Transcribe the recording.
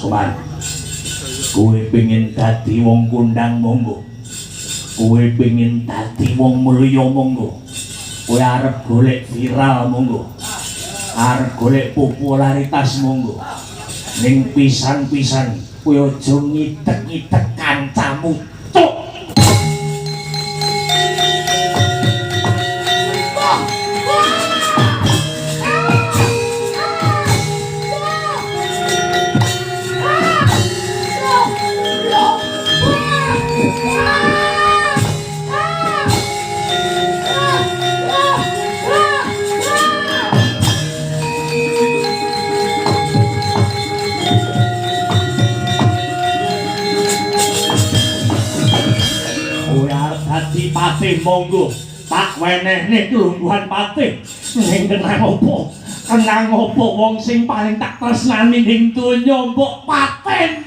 Soman. Kowe pengin dadi wong kondang monggo. Kowe pengin dadi wong mulya monggo. Kowe arep golek viral monggo. Arep golek popularitas monggo. Ning pisan-pisan kowe aja ngidek-ngidek kancamu. Cuk. Kowe arep dadi patih monggo. Tak wenehne kelungguhan patih. Ning kenang apa? Kenang apa wong sing paling tak tresnani ning donya mbok paten.